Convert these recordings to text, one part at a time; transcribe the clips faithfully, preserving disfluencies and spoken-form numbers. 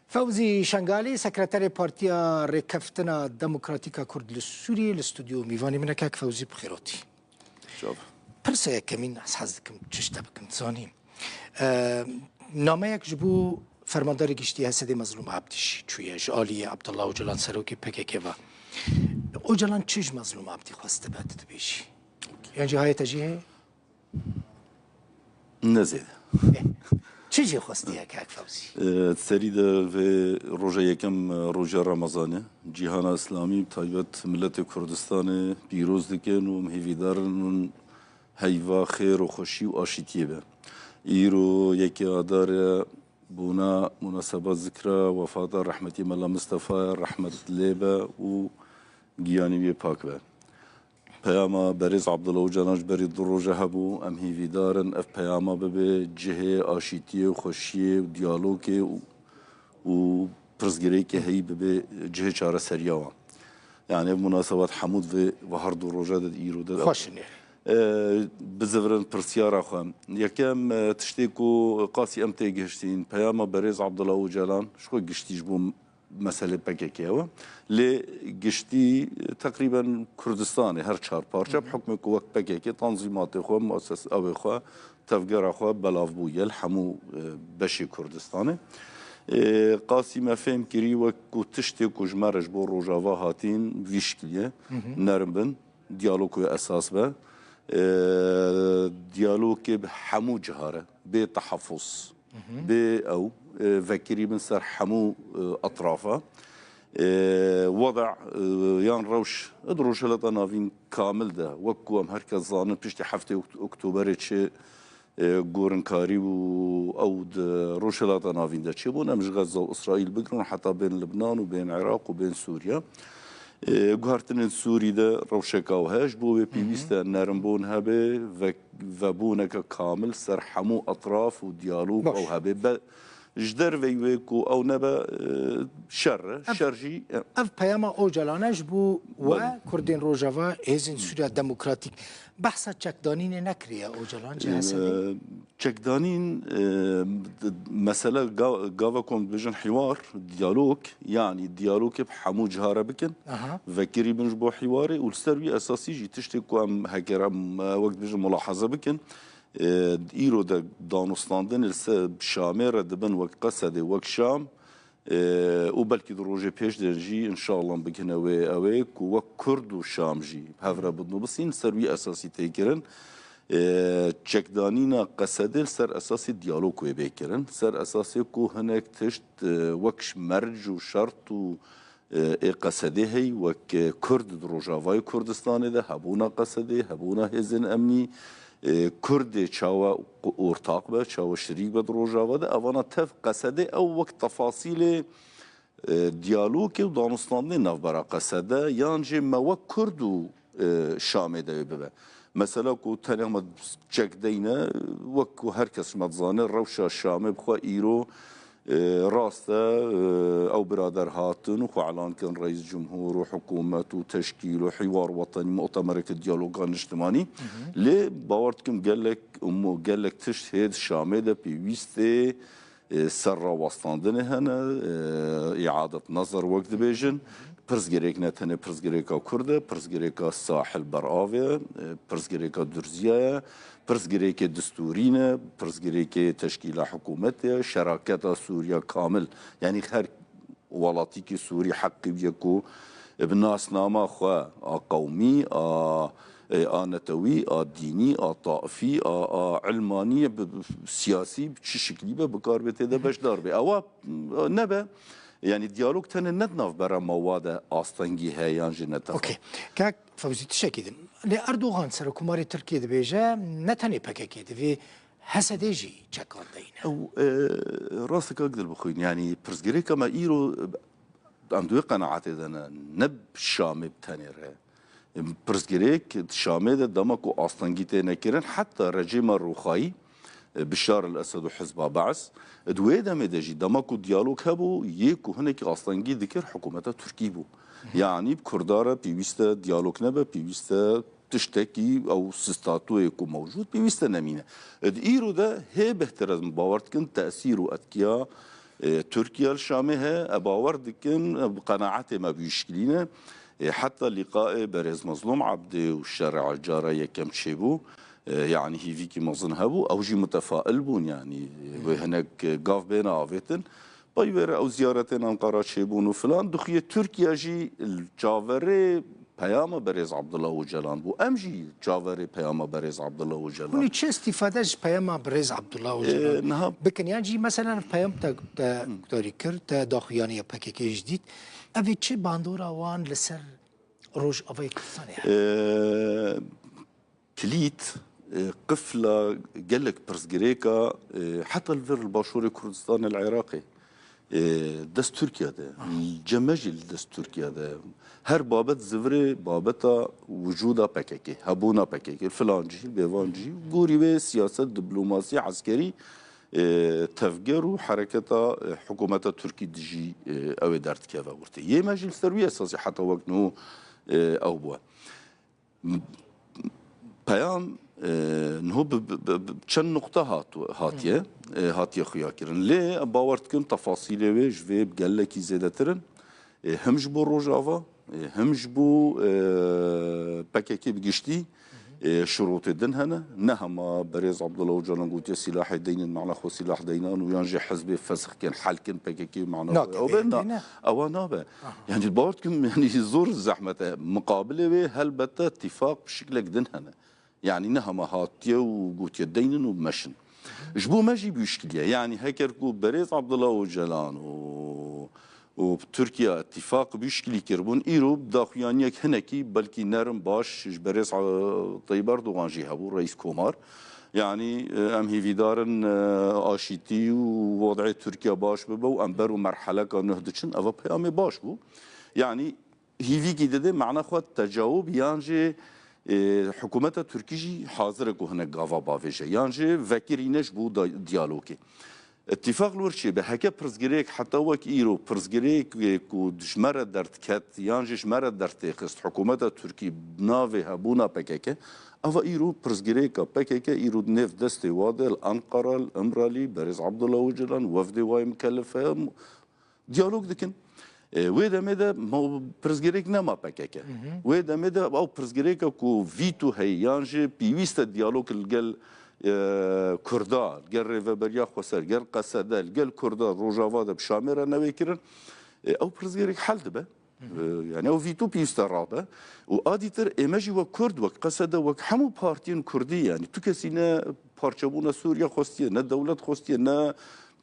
Fewzî Şengalî, sekreterê Partiya Rêkeftina Demokratîk a Kurd li Sûriyê, li stûdyo mîvanê min e. Kak Fewzî, bi xêr hatî. Çav. Pirsa yekemîn, ez hez dikim tişt te bikim, dizanî. E, nameyek ji bo Fermandarê Giştî H S D'ê Mezlûm Abdî jî çûye, ji aliyê Abdullah Ocalan, serokê P K K ve. Ocalan çi ji Mezlûm Abdî xwestibe, tu dibêjî? Yan jî hayê te jî heye? Ne zêde. Çi jî xwestiye kak Fewzî? Ee, serî de vê roja yekem, e, roja Remezanê, cîhana Îslamî, bi taybet miletê Kurdistanê pîroz dikin û em hêvîdar in hûn heyva xêr û xweşî û aşîtiyê be. Îro yekê Adar e, bona munaseba zikra wefata rehmetî Mela Mistefa ye, rehmet lê be û giyanî wê pak be. Peyama berêz Abdullah Ocalan ji berî du roje hebû. Em hîvîdar in ev peyama bibe cihê aşîtiyê û xweşiyê û diyalogê û, û pirsgirêkê heyî bibe cihê çareseriya wan. Yani ev munasebet hemû di vê ve her du roje de, di îro de. Xweş in ê. Ee, bizivirin pirsyara xwe. Yekem, e, tiştê ku qasî em têgihiştîn, peyama berêz Abdullah Ocalan, ji xwe giştî ji bo meselê P K K ew e. Lê giştî, e, teqrîben Kurdistanê her çar parçe bi hukmê ku wek P K K tanzîmatê xwe, muases-, ewê xwe, tevgera xwe belav bûye li hemû, e, beşê Kurdistanê. E, qasî me fêm kirî wek ku tiştê ku ji me re ji bo Rojava hatîn vî şikilî ye, nerm bin, diyalog wê esas be. E, diyalogê bi hemû ciha re, bê tehafuz, bê ew, e, vekirî bin ser hemû, e, etrafa. E, weda, e, yan rewş, e, di Rojhilata Navîn kamil de, wek ku em her kes zanin, piştî heftê Okt-, Oktoberê çi, e, gorinkarî û ew di Rojhilata Navîn de çêbûn, em ji Xezza û Îsraîl bigirin heta bên Libnan û bên Iraq û bên Sûriye. E, guhertinên Sûrî de rewşeka ew heye, ji bo wê pêwîst e nerimbûn hebe, ve-, vebûneke kamil ser hemû etraf û diyalog ew hebe. Be, ji derveyî wê ku ew nebe, e, şer e. Şer jî, e, Ev peyama Ocalan e ji bo we Kurdên Rojava, Hêzên Sûriya Demokratîk. Behsa çekdanînê nekiriye Ocalan ji H S D'ê? E, çekdanîn, e, d-, mesele ga-, gava ku em dibêjin hiwar, diyalog, yanî diyalogê bi hemû ciha re bikin. Vekirî bin ji bo hiwarê û li ser wî esasî jî tiştê ku em heger em, e, wek dibêjin mulahaze bikin, e, îro de danûstandinê li ser Şamê re dibin wek Qesedê, wek Şam, e, û belkî di rojê pêş de jî înşallah bigihine wê ew ê ku wek Kurd û Şam jî hev re bidnûbisîn, li ser wî esasî tê kirin. E, çekdanîna Qesedê li ser esasê diyalog wê bê kirin. Ser esasê ku hinek tişt, e, wek ş-, merc û şert û, e, ê Qesedê heyî, wek, e, Kurd di Rojavayê Kurdistanê de, hebûna Qesedê, hebûna hêzên emnî, e, Kurdê çawa ortaq be, çawa şirîk be di Rojava de, evana tev Qesedê ew wek tefasîlê, e, diyalogê û danûstandinê navbera Qesede, yan jî me wek Kurd û, e, Şamê de wê bibe. Mesela ku tenê me çek deyne, wek ku her kes ji me dizane, rewşa Şamê bi xwe îro, e, rast e, e, ew birader hatin û xwe elan kirin reîs cumhur û hikûmet û teşkîl û hiwar wetenî, mu'temereke diyaloga niştimanî. Lê bawer dikim gelek, gelek tişt hê di Şamê de pêwîst ê, e, ser rawestandinê hene, e, îadet nezar wek dibêjin. Pirsgirêk ne tenê pirsgirêka Kurd e, pirsgirêka Sahil Berav e, e, pirsgirêka Durziya ye, pirsgirêkê distûrî ne, pirsgirêkê teşkîla hikûmetê ye, şeraketa Sûriya kamil. Yanî her welatîkî Sûrî heqî wî ye ku bi nasnama xwe a qewmî, a, e, a netewî, a dînî, a taifî, a, a ilmanî, bi, bi, siyasî, bi çi şiklî be, bikar bê tê de beşdar bê. Ewa, e, nebe, yanî diyalog tenê ne di navbera me wa de astengî heye yan jî ne teva. Okey. Kak Fewzî, tiştekî din. Lê Erdogan, Serokkomarê Tirkiyê dibêje, ne tenê P K K, divê H S D jî çekandeyne. Ew, e, rast e kak Dilbixwîn, yanî pirsgirêka me îro, em di wê qenaetê de ne, ne bi Şamê bi tenê re. Pirsgirêk di Şamê de dema ku astengî tê nekirin, heta rejîma Rûxayî, e, Bişar el Esed û Hizba Be's, di wê demê de jî dema ku diyalog hebû, yê ku hinekî astengî dikir hikûmeta Tirkî bû. Yanî bi Kurda re pêwîst e diyalog nebe, pêwîst e tiştekî ew statûyê ku mewcûd pêwîst e nemîne. Di îro de hê bêhtir ez bawer dikim tesîr û etkiya E, Tirkiye li Şamê he, e, bawer dikim, e, bi qenaetê me bi wî şikilî ne. E, heta lîqayê berêz Mezlûm Ebdî û şerê cara yekem çêbû. E, yanî hîvîkî mezin hebû, ew jî mutefail bûn, yanî, e, wê hinek, e, gav bêne avêtin. Pey wê re ew ziyaretên Enqara çêbûn û filan. Dixuye Tirkiye jî li çaverê peyama berêz Abdullah Ocalan bû. Em jî çaverê peyama berêz Abdullah Ocalan. Hûn ê çi îstîfade ji peyama birêz Abdullah Ocalan Ee, niha bikin? Yan jî, meselen, peyam te, te guhdarî kir, te daxuyaniya P K K jî dît. Ev ê çi bandora wan li ser Rojavayê Kurdistanê hebe? Ee, kilît, e, qifla gelek pirsgirêka, e, heta li vir li başûrê Kurdistanê, li Iraqê, e, dest Tirkiye de, cem me jî li dest Tirkiye de. Her babet zivirê babeta wicûda P K K, hebûna P K K, filan cî, bêvan cî, gorî wê siyaset, diplomasî, eskerî, e, tevger û hereketa, e, hikûmeta Tirkî dijî, e, ew ê derdikeve ortê. Yê me jî li ser wî esasî heta wek niho, e, ew bûye. Peyam, e, niho bi, bi, bi, bi çend nuqte hat-, hatiye, e, hatiye xuya kirin. Lê em bawer dikin tefasîlê wê ji vê gelekî zêdetir in. E, him ji bo Rojava, e, him ji bo, e, P K K bi giştî, e, şirotê din hene. Ne hema berêz Abdullah Ocalan gotiye sîlahê deynin, mana xwe sîlah deynan û yan jî hizbê fesix kin, hel kin P K K mana xwe. Nake, Ew be, bêhna na, ne. Ewa nabe. Yanî bawer dikim, yanî zor zehmet e. Miqabilê wê helbete tîfaq bi şiklek din hene. Yanî ne hema hatiye û gotiye deynin û meşin. Ji bo me jî bi wî şikiliye. Yanî heker ku berêz Abdullah Ocalan û, û Tirkiye tîfaq bi wî şikilî kiribûn, îro daxuyaniyek hinekî belkî nerim baş ji berêz, e, Tayyip Erdogan jî hebû, reîs komar. Yanî, e, em hîvîdar in, e, aşîtî û wez'ê Tirkiye baş bibe û em ber û merheleka nuh diçin, eva peyamê baş bû. Yanî hîvîkî dide, mana xwe tecawub yan jî, e, hikûmeta Tirkî jî hazir e ku hinek gava bavêje, yan jî vekirîne ji bo da-, diyalogê. Îtîfaq li wir çêbe, heke pirsgirêk heta wek îro pirsgirêk, e, ku ji me re derdket, yan jî ji me re dertêxist, hikûmeta Tirkî bi navê hebûna P K K, eva îro pirsgirêka P K K îro di nêv destê wa de li Enqara, li Îmralî, berêz Abdullah Ocalan, wefdê wa yê mikelef heye, diyalog dikin. E, wê demê de ma-, pirsgirêk nema P K K. Wê demê de ew pirsgirêka ku vîto heye, yan jî pêwîst e diyalog li gel, e, Kurda, li gel Rêveberiya Xweser, li gel Qesede, li gel Kurda Rojava de bi Şamê re newê kirin. E, ew pirsgirêk hel dibe. E, yanî ew vîto pêwîst e rabe. Û a dîtir ê me jî wek Kurd, wek Qesede, wek hemû partiyên Kurdî, yanî tu kesî ne parçebûna Sûriye xwestiye, ne dewlet xwestiye, ne,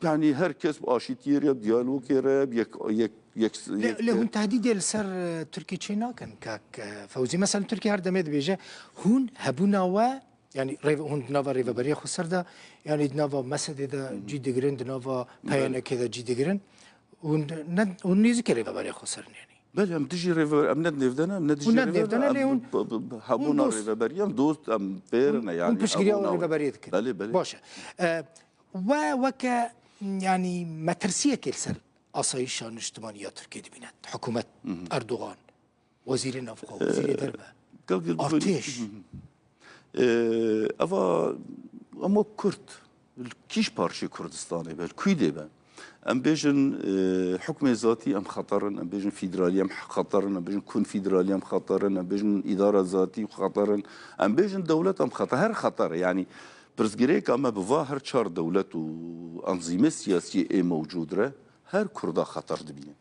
yanî her kes bi aşîtiyê re, bi diyalogê re, bi yek, yek, yek, Lê, yek, lê hûn tehdîdê li ser, e, Tirkiyê çê nakin, kak, e, Fewzî? Mesela Tirkiye her demê dibêje, hûn hebûna we, yanî rêve-, hûn di nava Rêveberiya Xweser de, yanî di nava Mesedê de cî digirin, di nava P Y N K de cî digirin. Hûn ne, hûn nêzîkê Rêveberiya Xweser in, yanî. Belê, em dijî rêve-, em ne di nêv de ne, em ne dijî Hûn ne di nêv de ne, lê em hûn, bi, bi, bi, hûn hebûna dost, rêveberiya em dost, em pêr hûn, ne, yanî hûn piştgiriya hebûna we. Rêveberiyê dikin. Belê, belê. Baş e. E, we weke, yanî, metirsiyekê li ser asayîşa niştimanî ya Tirkiyê dibîne? Hikûmet, Erdogan, wezîrê navxwe, wezîrê derve, Gel, gel, artêş. Ee, eva, em wek Kurd, li kîj parçeyê Kurdistanê be, li kû de be, em bêjin, e, hukmê zatî em xeter in, em bêjin federalî em xeter in, em bêjin konfederalî em xeter in, em bêjin îdara zatî xeter in, em bêjin dewlet em xeter, her xeter e. Yanî pirsgirêka me bi va her çar dewlet û enzîmê siyasî ê mewcûd re, her Kurda xeter dibîne.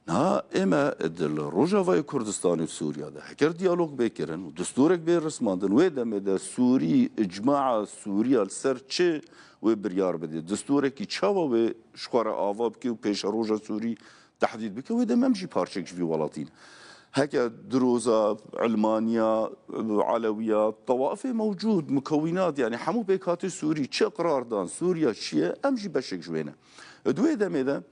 Niha ême di li Rojavayê Kurdistanê û Sûriya de heker diyalog bê kirin û distûrek bê rismandin, wê demê de Sûrî, îcmaa Sûriya li ser çi wê biryar bide? Distûrekî çawa wê ji xwe re ava bike û pêşeroja Sûrî tehdîd bike? Wê demê em jî parçek ji vî welatî ne. Heke diroza, ilmaniya, elewiya, tewaifê mewcûd, mukewînat, yanî hemû pêkhatê Sûrî çi qrar dan, Sûriya çi ye, em jî beşek ji wê ne. Di wê demê de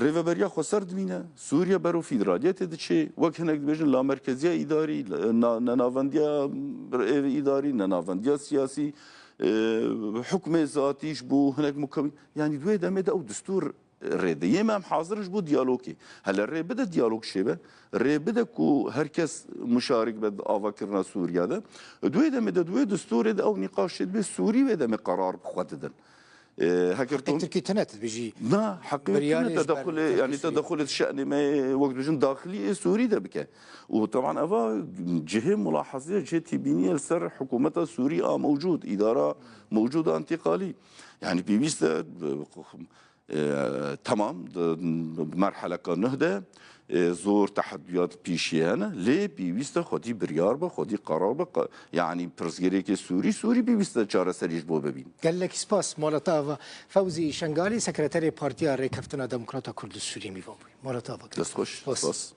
Rêveberiya Xweser dimîne, Sûriye bero federaliyetê diçe, wek hinek dibêjin lamerkeziya îdarî, na-, nenavendiya êv îdarî, nenavendiya siyasî, e, hukmê zatî ji bo hinek mukewîn. Yanî di wê demê de ew distûr rê de. Yê me em hazir in ji bo diyalogê. Hele rê bide diyalog çêbe, rê bide ku her kes muşarik be di avakirina Sûriye de. Di wê demê de, di wê distûrê de ew nîqaş çêdibe, Sûrî wê demê qerar bi xwe didin. E, heger Heqê Tirkî tine dibêjî. Na, heqê Biryarê tine ji ber tedekhulê, yanî Tirkî Sûrî. Tedekhulê şe'nê me, wek dibêjin, daxilî ê Sûrî de bike. Û teban eva cihê mulahezê, cihê têbîniyê li ser hikûmeta Sûrî a mewcûd, îdara mewcûd a întîqalî. Yanî pêwîst e, e, temam, di, di merheleka nuh de, e, zor teheddiyat pêşî hene, lê pêwîst e xwedî biryar be, xwedî qerar be, qe-, yanî pirsgirêkê Sûrî, Sûrî pêwîst e çareserî ji bo bibîn. Gelek spas, Malat Ava Fewzî Şengalî, sekreterê Partiya Rêkeftina Demokrata Kurd li Sûriyê mîvan bûye. Malat Ava. Dest xweş. Spas. Spas.